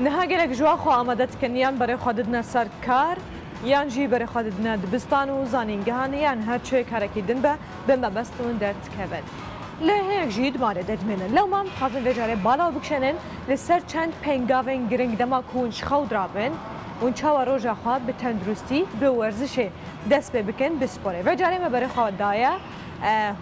Niha gelek ji wan xwe amade dikin yan berê xwe didine ser kar yan jî berê xwe didine dibistan û zanîngehan yan her çi karekî din be bi mebest û derdikevin. Lê hinek jî di malê de dimînin. Lewma em dixwazin vê carê bala we bikişînin li ser çend pêngavên giring dema ku hûn ji xew dirabin, hûn çawa roja xwe bi tenduristî, bi werzişê dest pê bikin bi sporê. Vê carê me berê xwe daye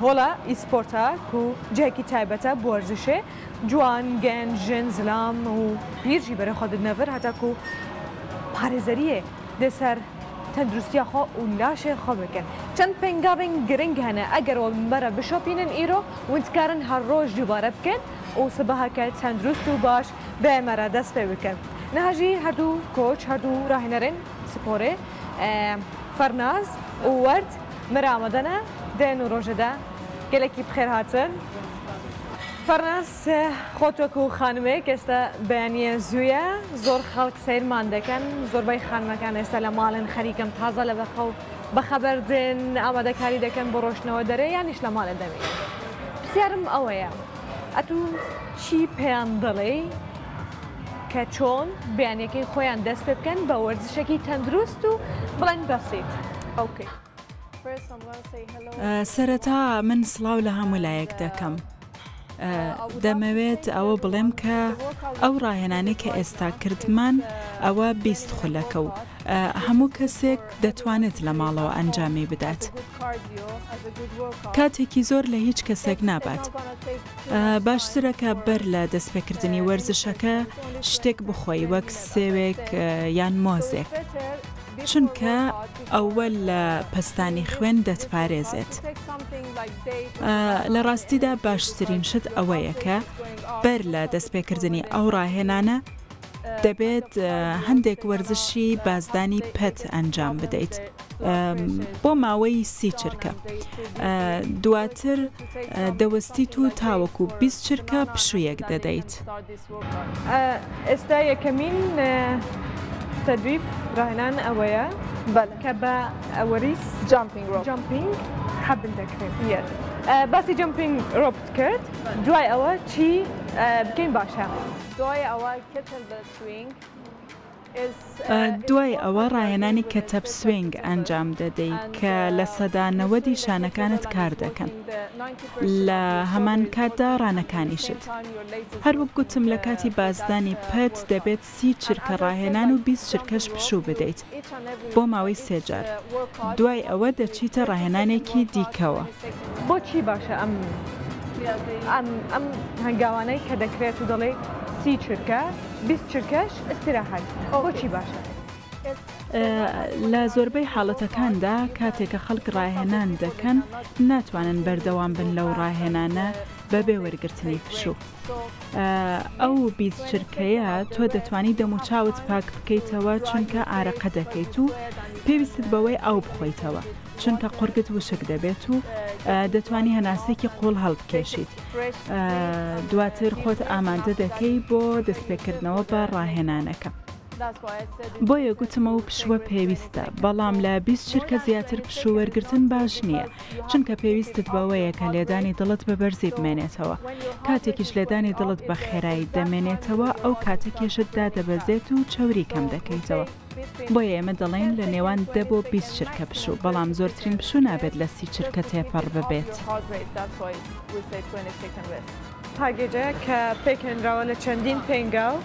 hola e-sporta ku cihekî taybet e bi werzişê. Ciwan, genc, jin, zilam û pîr jî berê xwe didine vir heta ku parêzeriyê li ser tenduristiya xwe û laşê xwe bikin. Çend pêngavên giring hene eger we bi me re bişopînin îro hûn dikarin her roj dubare bikin û sibeheke tendurist û baş bi me re dest pê bikin. Niha jî her du koç, her du rahênerên sporê Fernaz û Werd me re amade ne di nû rojê de. Gelekî bi xêr hatin. Fernaz xwe wekû xanimêk êsta beyaniyê zû ye. Zor xelk seyrman dekin. Zorbay xanimekان êsta li malên xerîkin taze li ber xew bixeber din, amadekarî dekin bo roştnewe derê yanîş li malê demînin. Pirsiyarim ewe ye etu çî pêyan dilê ke çon beyaniyekey xweyan dest pê bikin be werzişekî tendurist û bilên besît. Okay. سەرەتا من سڵاو لە هەموو لایەک دەکەم. دەمەوێت ئەوە بڵێم کە ئەو ڕاهێنانەی کە ئێستا کردمان ئەوە 20 خولەکە و هەموو کەسێک دەتوانێت لە ماڵەوە ئەنجامی بدات. کاتێکی زۆر لە هیچ کەسێک نابات. باشترە کە بەر لە دەستپێکردنی وەرزشەکە شتێک بخۆی وەک سێوێک یان مۆزێک. چونکە ئەوە لە پەستانی خوێن دەتپارێزێت. لە ڕاستیدا باشترین شت ئەوەیە کە بەر لە دەستپێکردنی ئەو ڕاهێنانە دەبێت هەندێک وەرزشی بازدانی پەت ئەنجام بدەیت بۆ ماوەی سی چرکە. دواتر دەوەستیت و تاوەکو 20 چرکە پشوویەک دەدەیت. ئێستا یەکەمین تەدریب ڕاهێنان ئەوەیە کە بە وەریس jumping حەبل دەکرێت. باسی jumping rope ت کرد دوای ئەوە چی بکەین باشە؟ دوای ئەوە kettlebell swing دوای ئەوە ڕاهێنانی kettlebell swing ئەنجام دەدەی کە 90% ی شانەکانت کار دەکەن لە هەمان کاتدا ڕانەکانیشت. هەروەک گوتم لە کاتی بازدانی پەت دەبێت 30 چرکە ڕاهێنان و 20 چرکەش پشوو بدەیت بۆ ماوەی سێ جار. دوای ئەوە دەچیتە ڕاهێنانێکی دیکەوە. بۆچی باشە ئەم ئەم هەنگاوانەی کە دەکرێت و دەڵێی 30 چرکە 20 چرکەش ئیستیراحەت بۆچی باشە؟ لە زۆربەی حاڵەتەکاندا کاتێک کە خەڵک ڕاهێنان دەکەن ناتوانن بەردەوام بن لەو ڕاهێنانە بەبێ وەرگرتنی پشوو. ئەو 20 چرکەیە تۆ دەتوانی دەموچاوت پاک بکەیتەوە چونکە ئارەقە دەکەیت و پێویستت بەوەی ئاو بخۆیتەوە چونکە قوڕگت وشک دەبێت و دەتوانی هەناسەیەکی قوڵ هەڵبکێشیت. دواتر خۆت ئامادە دەکەی بۆ دەستپێکردنەوە بە ڕاهێنانەکە. بۆیە گوتم ئەو پشووە پێویستە، بەڵام لە 20 چرکە زیاتر پشوو وەرگرتن باش نییە، چونکە پێویستت بەوەیە کە لێدانی دڵت بە بەرزی بمێنێتەوە، کاتێکیش لێدانی دڵت بە خێرایی دەمێنێتەوە ئەو کاتە کێشت دادەبەزێت و چەوری کەم دەکەیتەوە. بۆیە ئێمە دەڵێین لە نێوان دە بۆ 20 چرکە پشوو، بەڵام زۆرترین پشوو نابێت لە 30 چرکە تێپەڕ ببێت. package ە کە پێکهێنراوە لە چەندین پێنگاو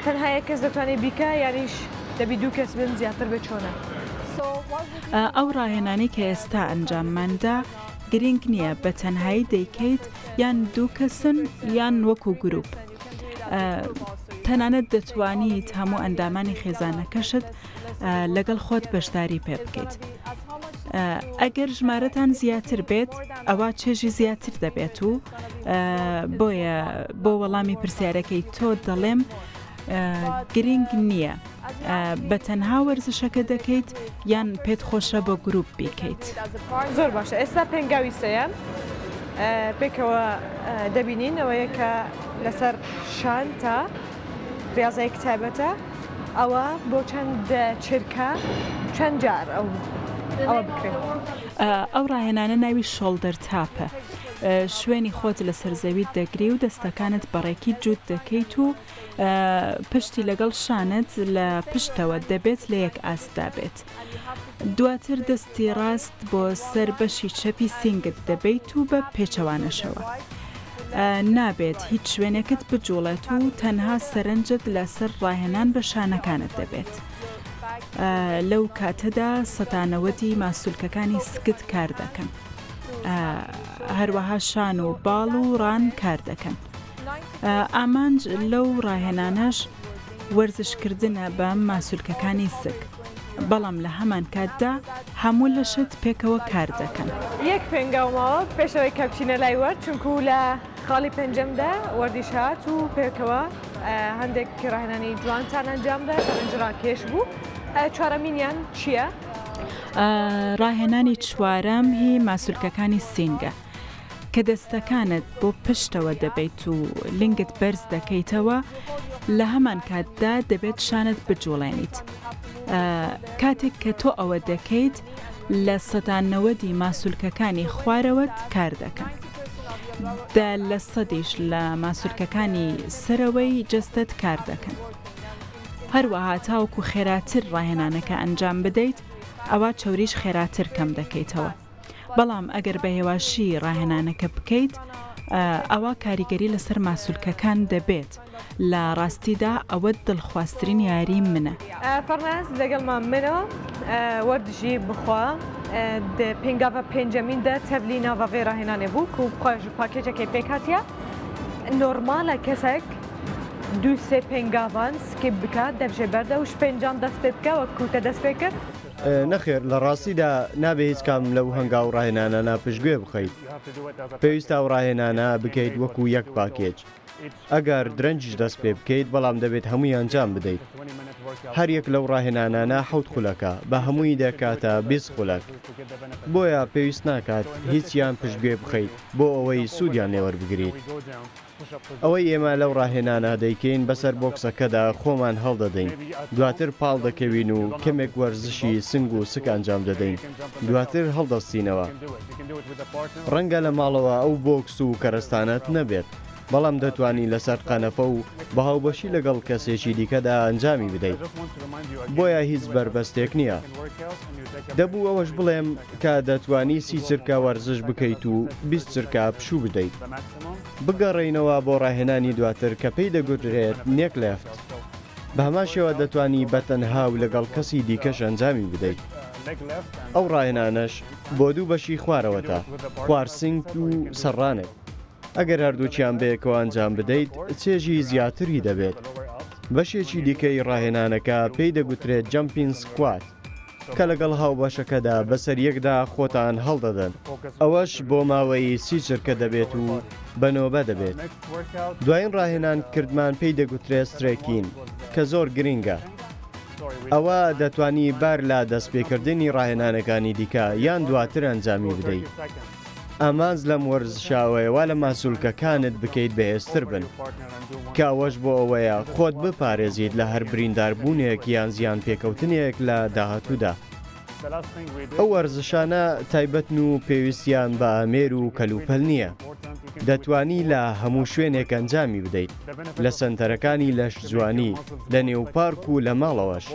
تەنها یەک کەس دەتوانێت بیکا یانیش دەبی دوو کەس بن زیاتر بێت چۆنە؟ ئەو ڕاهێنانەی کە ئێستا ئەنجاممان دا گرینگ نییە بە تەنهایی دەیکەیت یان دوو کەسن یان وەکو گروپ تەنانەت دەتوانیت هەموو ئەندامانی خێزانەکەشت لەگەڵ خۆت بەشداری پێ بکەیت. ئەگەر ژمارەتان زیاتر بێت ئەوا چێژی زیاتر دەبێت و بۆیە بۆ وەڵامی پرسیارەکەی تۆ دەڵێم گرنگ نییە بە تەنها وەرزشەکە دەکەیت یان پێت خۆشە بە گروپ بیکەیت. زۆر باشە ئێستا پێنگاوی سێیەم پێکەوە دەبینین ئەوەیە کە لەسەر شانتە ریاضەیەک تایبەتە ئەوە بۆ چەند چرکە چەند جار ئەو ئەوە بکرێت؟ ئەو ڕاهێنانە ناوی shoulder tap ە. شوێنی خۆت لەسەر زەویت دەگری و دەستەکانت بەڕێکی جووت دەکەیت و پشتی لەگەڵ شانت لە پشتەوە دەبێت لە یەک ئاستدا بێت. دواتر دەستی ڕاست بۆ سەر بەشی چەپی سینگت دەبەیت و بە پێچەوانەشەوە. نابێت هیچ شوێنێکت بجوڵێت و تەنها سەرنجت لەسەر ڕاهێنان بە شانەکانت دەبێت. لەو کاتەدا سەتا نەوەدی ماسولکەکانی سکت کار دەکەن. هەروەها شان و باڵ و ڕان کار دەکەن. ئامانج لەو ڕاهێنانەش وەرزشکردنە بە ماسولکەکانی سک، بەڵام لە هەمان کاتدا هەموو لەشت پێکەوە کار دەکەن. یەک پێنگاو ماوە پێش ئەوەی کە بچینە لای وەرد، چونکو لە خاڵی پێنجەمدا وەردیش هات و پێکەوە هەندێک ڕاهێنانی جوانتان ئەنجامدا، سەرنجڕاکێش بوو. چوارەمینیان چییە؟ ڕاهێنانی چوارەم هی ماسولکەکانی سینگە. کە دەستەکانت بۆ پشتەوە دەبەیت و لنگت بەرز دەکەیتەوە لە هەمان کاتدا دەبێت شانت بجوڵێنیت. کاتێک کە تۆ ئەوە دەکەیت لە سەدا نەوەدی ماسولکەکانی خوارەوەت کار دەکەن. دە لە سەدیش لە ماسولکەکانی سەرەوەی جەستەت کار دەکەن. هەروەها تاوەکو خێراتر ڕاهێنانەکە ئەنجام بدەیت ئەوا چەوریش خێراتر کەم دەکەیتەوە. بەڵام ئەگەر بە هێواشی ڕاهێنانەکە بکەیت ئەوا کاریگەری لەسەر ماسولکەکان دەبێت، لە ڕاستیدا ئەوە دڵخوازترین یاری منە. فەرناز لەگەڵمان منە وەردژی بخوا د پێنگاڤە پێنجەمین دە تەڤلی ناڤە ڤێ ڕاهێنانێ بوو کو بخوا ژ پاکێجەکەی پێک هاتیە نۆرمالە کەسەک دوو سێ پێنگاڤان سکیپ بکا دەڤژێ بەردە و ژ پێنجان دەست پێ بکە وەک کو تە دەست پێ کرد. نەخێر، لە ڕاستیدا نابێ هیچ کام لەو هەنگاو و ڕاهێنانانە پشتگوێ بخەیت. پێویستە ئەو ڕاهێنانە بکەیت وەکو یەک پاکێج. ئەگەر درەنگیش دەست پێ بکەیت، بەڵام دەبێت هەمووی ئەنجام بدەیت. هەر یەک لەو ڕاهێنانانە حەوت خولەکە، بە هەمووی دەکاتە 20 خولەک. بۆیە پێویست ناکات هیچیان پشتگوێ بخەیت بۆ ئەوەی سوودیان لێ وەربگریت. ئەوەی ئێمە لەو ڕاهێنانە دەیکەین بەسەر بۆکسەکەدا خۆمان هەڵدەدەین، دواتر پاڵ دەکەوین و کەمێک وەرزشی سنگ و سک ئەنجام دەدەین، دواتر هەڵدەستینەوە. ڕەنگە لە ماڵەوە ئەو بۆکس و کەرەستانەت نەبێت، بەڵام دەتوانی لەسەر قەنەفە و بە هاوبەشی لەگەڵ کەسێکی دیکەدا ئەنجامی بدەیت. بۆیە هیچ بەربەستێک نییە. دەبوو ئەوەش بڵێم کە دەتوانی 30 چرکە وەرزش بکەیت و 20 چرکە پشوو بدەیت. بگەڕێینەوە بۆ ڕاهێنانی دواتر کە پێی دەگوترێت neck lift. بە هەمان شێوە دەتوانی بە تەنها و لەگەڵ کەسی دیکەش ئەنجامی بدەیت. ئەو ڕاهێنانەش بۆ دوو بەشی خوارەوەتە، خوار سنگ و سەر ڕانت. ئەگەر هەردووکیان بەیەکەوە ئەنجام بدەیت چێژی زیاتری دەبێت. بەشێکی دیکەی ڕاهێنانەکە پێی دەگوترێت jumping squat. کە لەگەڵ هاوبەشەکەدا بەسەر یەکدا خۆتان هەڵدەدەن، ئەوەش بۆ ماوەی 30 چرکە دەبێت و بە نۆبە دەبێت. دوایین ڕاهێنان کردمان پێی دەگوترێت stretching کە زۆر گرینگە. ئەوە دەتوانی بەر لە دەستپێکردنی ڕاهێنانەکانی دیکە یان دواتر ئەنجامی بدەیت. ئامانج لەم وەرزشە ئەوەیە وا لە ماسولکەکانت بکەیت بەهێزتر بن، کە ئەوەش بۆ ئەوەیە خۆت بپارێزیت لە هەر برینداربوونێک یان زیان پێکەوتنێک لە داهاتوودا. ئەو وەرزشانە تایبەتن و پێویستیان بە ئامێر و کەلوپەل نییە، دەتوانی لە هەموو شوێنێک ئەنجامی بدەیت، لە سەنتەرەکانی لەشجوانی، لە نێو پارک و لە ماڵەوەش.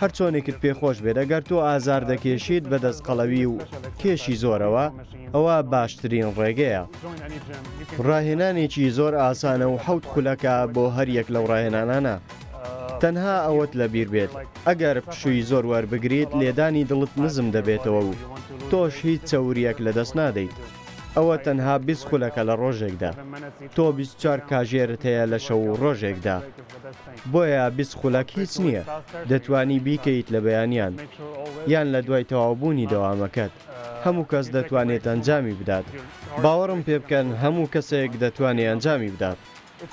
هەرچۆنێکت پێ خۆش بێت، ئەگەر تۆ ئازار دەکێشیت بە دەست قەڵەوی و کێشی زۆرەوە، ئەوە باشترین ڕێگەیە. ڕاهێنانێکی زۆر ئاسانە و حەوت خولەکە بۆ هەر یەک لەو ڕاهێنانانە. تەنها ئەوەت لەبیر بێت ئەگەر پشووی زۆر وەربگریت لێدانی دڵت نزم دەبێتەوە و تۆش هیچ چەورییەک لەدەست نادەیت. ئەوە تەنها 20 خولەکە لە ڕۆژێکدا. تۆ 24 کاژێرت هەیە لە شەو و ڕۆژێکدا. بۆیە 20 خولەک هیچ نییە. دەتوانی بیکەیت لە بەیانیان. یان لە دوای تەواوبوونی دەوامەکەت. هەموو کەس دەتوانێت ئەنجامی بدات. باوەڕم پێبکەن هەموو کەسێک دەتوانێ ئەنجامی بدات.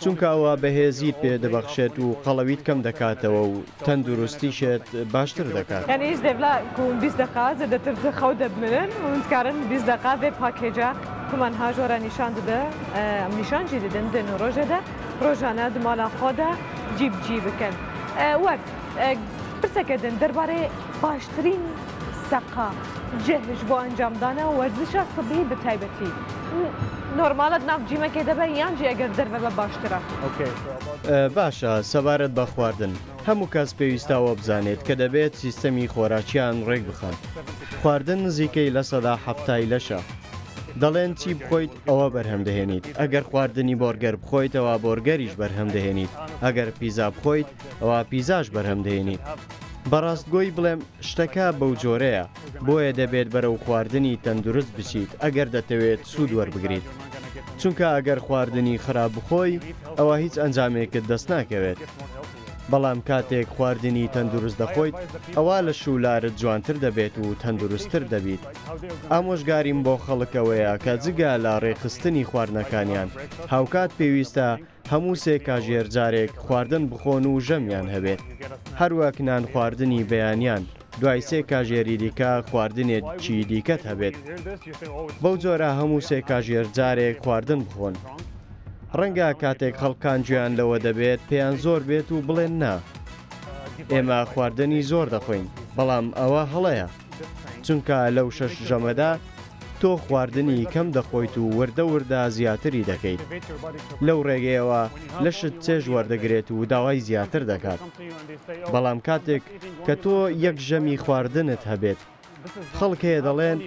چونکە ئەوە بەهێزیت پێ دەبەخشێت و قەڵەویت کەم دەکاتەوە و تەندروستیشت باشتر دەکات. یانی هیچ دێڤلا کوم 20 دەقا زێدەتر خەو دەبمرن و دکارن 20 دەقا ڤێ پاکێجا کومان هاژۆرە نیشان ددە ئەم نیشان جی ددن دن و ڕۆژێ دە ڕۆژانە دمالا خۆ دە جی بجی بکەن وەرد پرسەکە دن دەربارەێ باشترین سەقا جه ژ بۆ ئەنجامدانە وەرزشا سبهی بە تایبەتی. نۆرمالە ناو جیمەکێ دەبە یان جی ئەگەر دەرڤە بە باشترە؟ باشە سەبارەت بە خواردن هەموو کەس پێویستە ئەوە بزانێت کە دەبێت سیستەمی خۆراکیان ڕێک بخەن خواردن نزیکەی 70% لەشە دەڵێن چی بخۆیت ئەوە بەرهەم دەهێنیت ئەگەر خواردنی بۆرگەر بخۆیت ئەوا بۆرگەریش بەرهەم دەهێنیت ئەگەر پیزا بخۆیت ئەوا پیزاش بەرهەم دەهێنیت بەڕاستگۆی بڵێم شتەکە بەو جۆرەیە بۆیە دەبێت بەرەو خواردنی تەندروست بچیت ئەگەر دەتەوێت سوود وەربگریت چونکە ئەگەر خواردنی خراپ بخۆی ئەوا هیچ ئەنجامێکت دەست ناکەوێت بەڵام کاتێک خواردنی تەندروست دەخۆیت ئەوا لەش و لارت جوانتر دەبێت و تەندروستتر دەبیت ئامۆژگاریم بۆ خەڵک ئەوەیە کە جگە لە ڕێکخستنی خواردنەکانیان هاوکات پێویستە هەموو سێ کاژێر جارێک خواردن بخۆن و ژەمیان هەبێت، هەروەک نان خواردنی بەیانیان دوای سێ کاژێری دیکە خواردنێکی دیکەت هەبێت، بەو جۆرە هەموو سێ کاژێر جارێک خواردن بخۆن. ڕەنگە کاتێک خەڵکان گوێیان لەوە دەبێت پێیان زۆر بێت و بڵێن نا ئێمە خواردنی زۆر دەخۆین، بەڵام ئەوە هەڵەیە، چونکە لەو شەش ژەمەدا تۆ خواردنی کەم دەخۆیت و وردە وردە زیاتری دەکەیت، لەو ڕێگەیەوە لەشت چێژ وەردەگرێت و داوای زیاتر دەکات. بەڵام کاتێک کە تۆ یەک ژەمی خواردنت هەبێت، خەڵک هەیە دەڵێن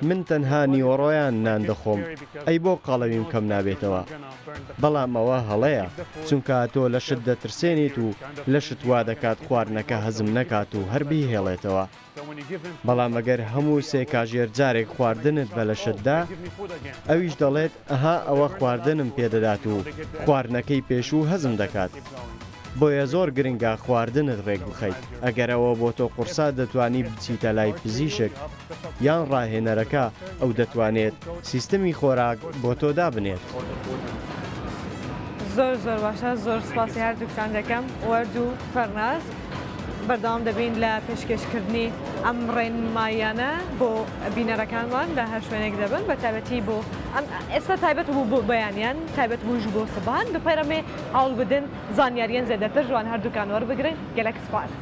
من تەنها نیوەڕۆیان نان دەخۆم، ئەی بۆ قەڵەویم کەم نابێتەوە؟ بەڵام ئەوە هەڵەیە، چونکە تۆ لەشت دەترسێنیت و لەشت وا دەکات خواردنەکە هەزم نەکات و هەر بیهێڵێتەوە. بەڵام ئەگەر هەموو سێ کاژێر جارێک خواردنت بە لەشت دا، ئەویش دەڵێت ئەها ئەوە خواردنم پێ دەدات و خواردنەکەی پێشوو هەزم دەکات. بۆیە زۆر گرنگە خواردنت ڕێک بخەیت، ئەگەر ئەوە بۆ تۆ قورسە دەتوانی بچیتە لای پزیشک یان ڕاهێنەرەکە ئەو دەتوانێت سیستمی خۆراک بۆ تۆ دابنێت. زۆر زۆر باشە زۆر سپاسی هەردووکتان دەکەم وەرد و فەرناز. بەردەوام دەبین لە پێشکێشکردنی ئەم ڕێنماییانە بۆ بینەرەکانمان لە هەر شوێنێک دەبن بە تایبەتی بۆ ئەم ئێستا تایبەت بوو بۆ بەیانیان تایبەت بووش بۆ سبان بپەرەمێ هەوڵ بدن زانیاریان زێدەتر ژوان هەردووکان وەربگرن گەلەک سپاس.